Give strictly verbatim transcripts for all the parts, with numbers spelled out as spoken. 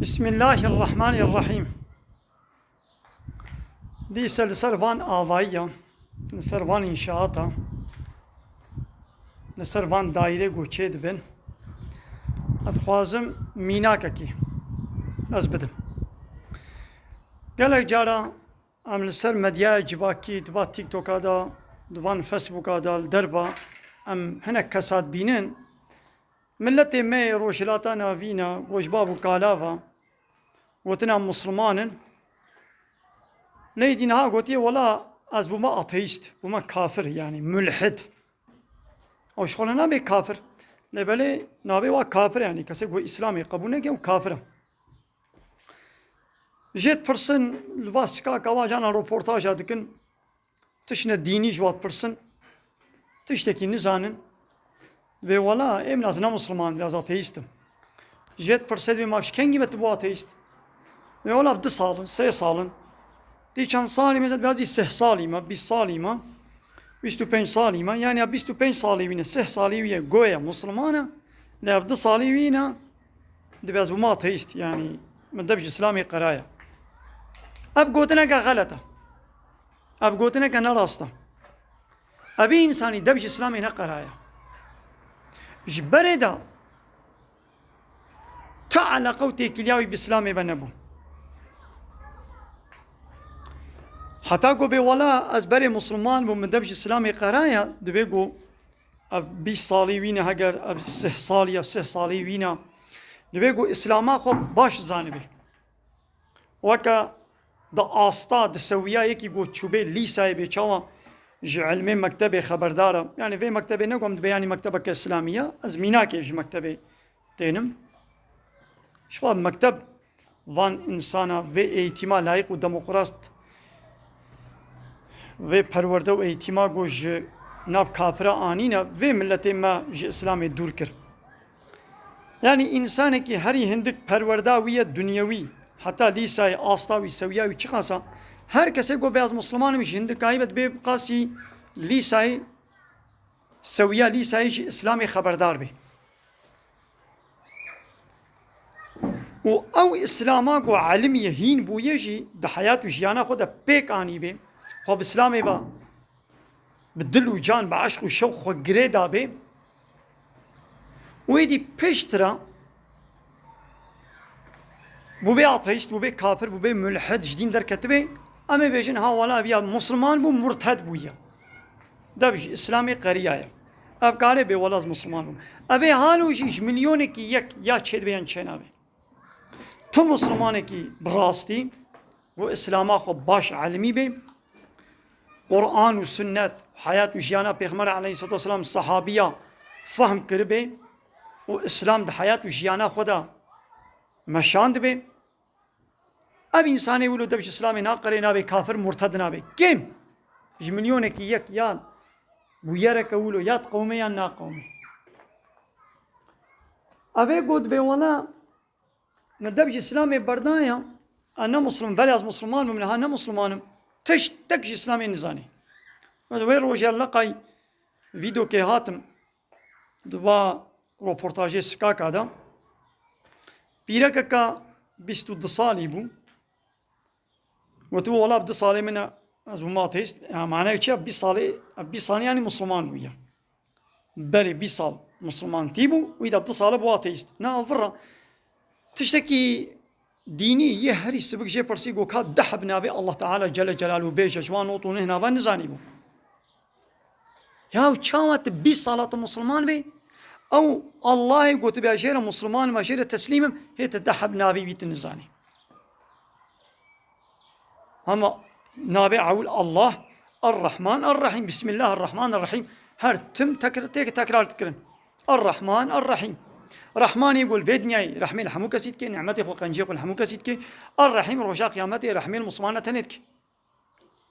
Bismillahirrahmanirrahîm. Dîse li ser van avayiya, li ser van înşaata, li ser van daîrê ku çêdibin, ez dixwazim mînakekî ez bidim. Gelek cara em li ser medyaya civakî, di van TikToka de, di van Facebooka de, li derve em hinek kesa dibînin, miletê me yê Rojhilata Navîn e, ku ji bav û kala ve gotina Musliman in. Lê dî niha gotiye, wela ez bûme ateîst, bûme kafir, yanî mulhid. Ew ji xwe nabê kafir. Lê belê navê wa kafir, yanî kesê ku Îslamê qebûl neke, ew kafir e. Jê dipirsin, li va sikaka wa cana roportaja dikin, tiştine dînî ji wa dipirsin, tiştekî nizanin, dibê wela ê min ez ne Musliman, ez ateîst im. Jê dipirse dibê ma ji kengî be tu bû ateîst? Dibê wela bi du sal in, sê sal in. Dî çend salî me? Dibê ez î sih salî me, bîst salî me, bîst û pênc salî me. Yanî ya bîst û pênc salî wî ne, sih salî wî ye, goya Musliman e. Lê ev du salî wî ne, dibê ez bûme ateîst, yanî min dev ji Îslamê qeraye. Ev gotineke xelet e. Ev gotineke ne rast e. Evî însanî dev ji Îslamê neqeraye. Ji berê de tu eleqe û têkiliya wî bi Îslamê ve nebû. Heta ku bê wela ez berê Musliman bûm, min dev ji Îslamê qeraye, dibê ku ev bîst salî wî ne, heger ev sih salî ya, sih salî wî ne, dibê ku Îslama xwe baş zanibê. Weke di asta, di sewiya yekî ku çûbê lîsayê bê, çawa ji ilmê mektebê xeberdar e. Yanî vê mektebê ne ku em dibê yanî mektebeke Îslamî ye, ez mînakê ji mektebê tênim. Ji xwe mekteb van însana vê eğîtîma layîq û demokrat, vê perwerde û eğîtîma ku ji nav kafira anîne, vê miletê me ji Îslamê dûr kir. Yanî însanekî herî hindik perwerda wî ye dunyewî, heta lîsayê asta wî, sewiya wî çiqas e, her kesê ku bê ez Musliman im ji hindikayî ve dibê bi qasî lîsayê, sewiya lîsayê ji Îslamê xeberdar bê. Û ew Îslama ku elimî hîn bûye jî di heyat û jiyana xwe de pêk anîbê, xwe bi Îslamê ve bi dil û can, bi eşq û şewq xwe girê dabê. Û êdî piştre bûbê ateîst, bûbê kafir, bûbê mulhid, ji dîn derketibê. Em ê bêjin, ha wela ev ya Musliman bû, murted bûye. Dev ji Îslamê qeriyaye. Ev kare bê, wela ez Musliman bûm. Ev ê halo jî ji milyonekî yek ya çêdibe yan çênabe. Tu Muslimanekî bi rastî, ku Îslama xwe baş elimî bê, Quran û Sunnet, heyat û jiyana Pêxember aleyhisselatu vesselam, sahabiya fehm kiribê û Îslam di heyat û jiyana xwe de meşandibê, ev însanê wilo dev ji Îslamê naqerê, nabê kafir, murted nabê. Kêm ji milyonekî yek ya bûyereke wilo ya diqewime yan naqewime. Ev ê got bê wela min dev ji Îslamê berdaya, ez ne Muslim, belê ez Musliman bûm, niha ne Musliman im. Tiştek ji Îslamê nizanî. Ez wê rojê leqay vîdokê hatim, di va roportajê sikaka de. Pîrekeka bîst û du salî bû. Gotibû, wela bi du salê min e, ez bûme ateîst. Ya, manayê çi ye? Bîst salê, bîst salê yanî Musliman bûye. Berê bîst sal Muslimantî bû, wî de bi du salê bû ateîst. Na, vira tiştekî dînî yê herî sibik jê pirsî, got, ka deh bi navê Allah Teala Celle Celaluhu bêje, ji wan nod û neh nava nizanîbû. Ya çawa tu bîst sala tu Musliman bî? Ew Allahê gotibe, jê re Musliman im, jê re teslîm im, hê tu deh heb navê wî tu nizanî. Hema navê ewil Allah, Er-Rahman, Er-Rahîm, Bismillahir Rahmanir Rahîm. Her tim tekr-, têk tekrar dikirin. Er-Rahman, Er-Rahîm. Rehmanê ku li vê dinyayê rehmê li hemû kesî dike, nimetê xwe, qenciyê xwe li hemû kesî dike. Er-Rahîm roja qiyametê rehmê li Muslimana tenê dike.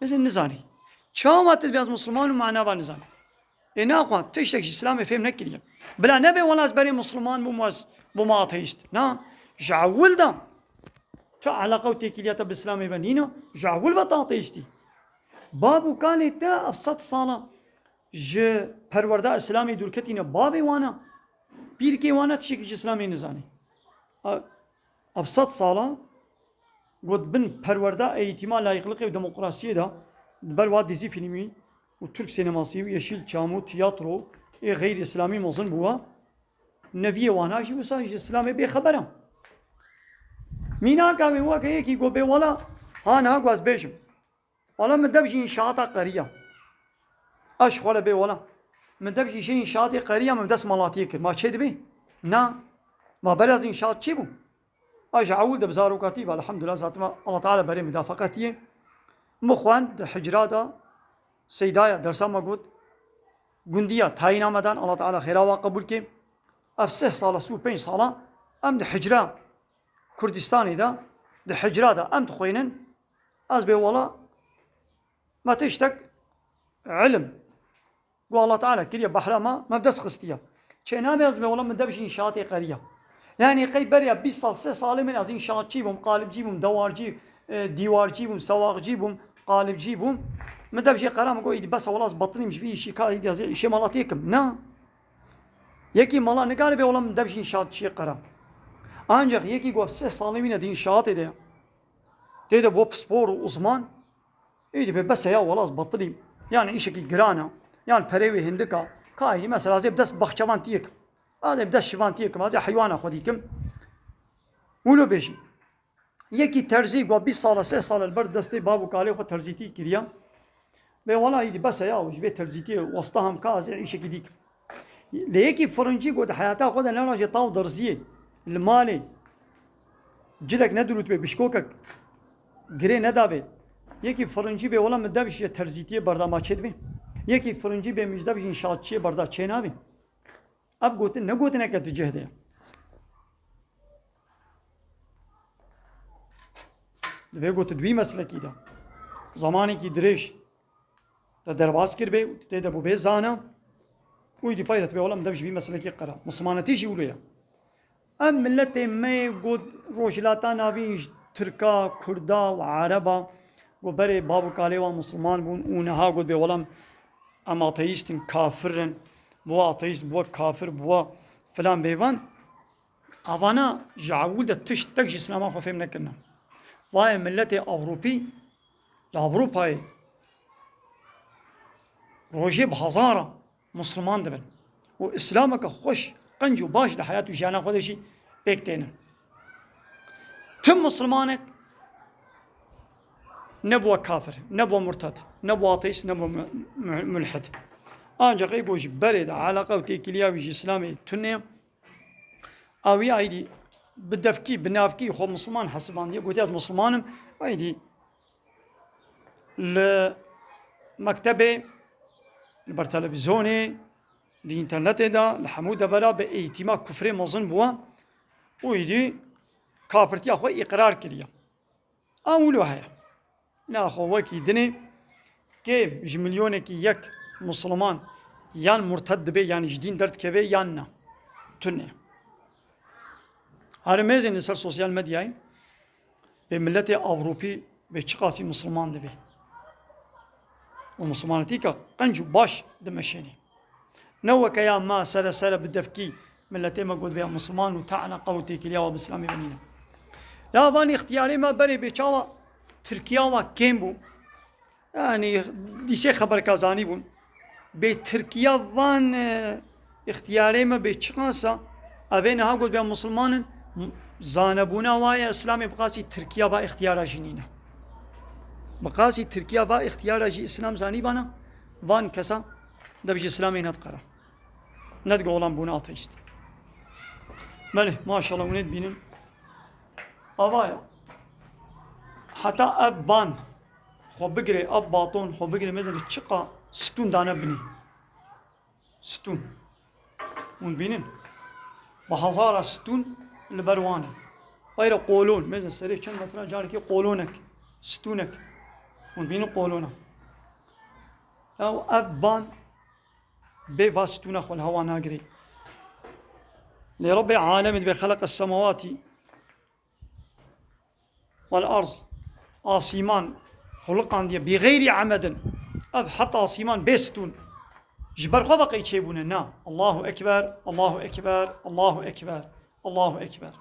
Mesela nizanî. Çawa tu dibê ez Musliman im, mana va nizanî. Ê naxwe tiştek ji Îslamê fêm nekiriye. Bila nebe wela ez berê Musliman bûm, ez bûme ateîst. Na, ji ewil de tu eleqe û têkiliya te bi Îslamê ve nîne, ji ewil ve tu ateîstî. Bab û kalê te ev sed sala ji perwerda Îslamê dûr ketîne, babê wana, pîrkê wana tiştekî ji Îslamê nizanî. A, Ev sed sala got bin perwerda eğîtîma layîqliqê û demokrasiyê de, di ber wa dizî fîlmî û Türk sineması û Yeşilçam û tiyatro ê xeyrî îslamî mezin bûwa. Neviyê wana jî wisa ji Îslamê bêxeber e. Mînaka wê weke yekî got bê wela, ha niha ku ez bêjim. Wela min dev ji înşaata qeriya. Ez ji xwe re bê wela. Min dev ji înşaatê qeriya, min dest malatiyê kir. Ma çê dibê? Na. Ma berê ez înşaatçî bûm. Ez ji ewil de bi zarokatî ve, elhamdulillah, zaten Allah Teala berê min da feqetiyê. Min xwend di hicra de, Seydaya dersa me got. Gundiya tayîna me dan, Allah Teala xêra wa qebûl kê. Ev sih sala, sî û pênc sala em di hicra Kurdistanê de, di hicra de em dixwînin. Ez bê wela me tiştek ilim, ku Allah Teala kiriye behra me, me bi dest xistiye. Çênabê ez bê wela min dev ji înşaatê qeriya. Yani qey beriya bîst sal, sê salê min ez înşaatçî bûm, qalibcî bûm, dewarcî, e, dîwarcî bûm, sewaxcî bûm, qalibcî bûm. Min dev jê qera, min got, îdî bes e wela ez betilîm ji vî îşî, ka îdî ez ê îşê malatiyê kim. Na. Yekî mala nikare bê wela min dev ji înşaatçiyê qera. Ancak yekî ku sê salê wî ne di înşaatê de ye. Tê de bû pispor û uzman. Êdî bê bes e ya wela ez betilîm. Yani îşekî giran e. Yan perê wê hindik e. Ka êdî mesela ez ê bi dest baxçevantiyê kim. Ez ê bi dest şivantiyê kim. Ez ê heywana xwedî kim. Wilo bêjî. Yekî terzî ku bîst sala, sê sala li ber destê bav û kalê xwe terzîtî kiriya. Bê wela êdî bes e ya, ji vê terzîtiyê westa hem ka ez ê îşekî dî kim. Lê yekî firincî ku di heyata xwe de ne rojê taw derziyê, li malê cilek nedirûtibê, bişkokek girê nedabê. Yekî firincî bê wela min dev ji terzîtiyê berda, ma çê dibê? Yekî firincî bê min ji dev ji înşaatçiyê berda, çê nabê? Ev gotin ne gotineke di cih de ye. Divê got tu di wî meslekî de zemanekî dirêj te derbas kiribê û tu tê de bûbê zana û îdî pey re divê wela min dev ji vî meslekî qera. Mislimanetî jî wilo ye. Ev miletê me yê got Rojhilata Navîn ji Tirka, Kurda û Ereba, got berê bav û kalê wan Misliman bûn û niha got bê wela em ateîst in, kafir in, bi wa ateîst, bi wa kafir, bi wa filan bêvan. Avana ji ewil de tiştek ji Îslama xwe fêm nekirine. Vayê miletê Ewropî, li Ewropayê rojê bi hezara Misliman dibin û Îslameke xweş, qenc û baş di heyat û jiyana xwe de jî pêk tênin. Tim Mislimanek nebûwe kafir, nebûwe murted, nebûwe ateîst, nebûwe mu-, mu-, mulhid. Ancak ê ku ji berê de eleqa û têkiliya wî ji Îslamê tune ye, Ew ya êdî bi devkî, bi navkî xwe Misliman hesibandiye, gotiye ez Misliman im, êdî li mektebê, li ber televîzyonê, di înternetê de, li hemû devera bi eğîtîma kufrê mezin bûye û êdî kafirtiya xwe îqrar kiriye. A wilo heye. Naxwe wekî dinê kêm ji milyonekî yek Misliman yan murted dibe, yanî ji dîn derdikeve yan na. Tune. Herê mêzên li ser sosyal medyayê bê miletê Ewropî bê çiqasî Misliman dibe. Û Mislimanetîka qenc û baş dimeşêne. Ne weke ya me sere sere bi devkî miletê me got bê Misliman û te'na qew û têkiliya we bi Îslamê ve nîne. Ya van îxtiyarê me berê bê çawa Tirkiya we kêm bû. Yanî dîsê xeberka zanîbûn. Bê Tirkiya van, e, îxtiyarê me bê çiqasa, ev ê niha got bê Misliman in, zanebûna wa ye Îslamê bi qasî Tirkiya va îxtiyara jî nîne. Bi qasî Tirkiya va îxtiyara jî Îslam zanîbana, van kesa dev ji Îslamê nediqere. Nedigo olan bûne ateîst. Belê, maşallah, hûn ê dibînin. Ava ya. Heta ev ban xwe bigirê, ev baton xwe bigirê, mêzin çiqa stûn dane binê. Stûn. Hûn bînin. Bi hezara stûn li ber wan e. Peyre qolon. Mêzin serê çend metre carekê qolonek. Stûnek. Hûn bînin qolona. Ya ev ban bê va stûna xwe li hewa nagirê. Lê Rebbê alemê dibê xeleqe semawatî wal arz, asîman xuliqandiye, bi xeyrî emedin. Ev heft asîman bê stûn. Ji ber xwe ve qey çêbûne? Na. Allahu Ekber, Allahu Ekber, Allahu Ekber, Allahu Ekber.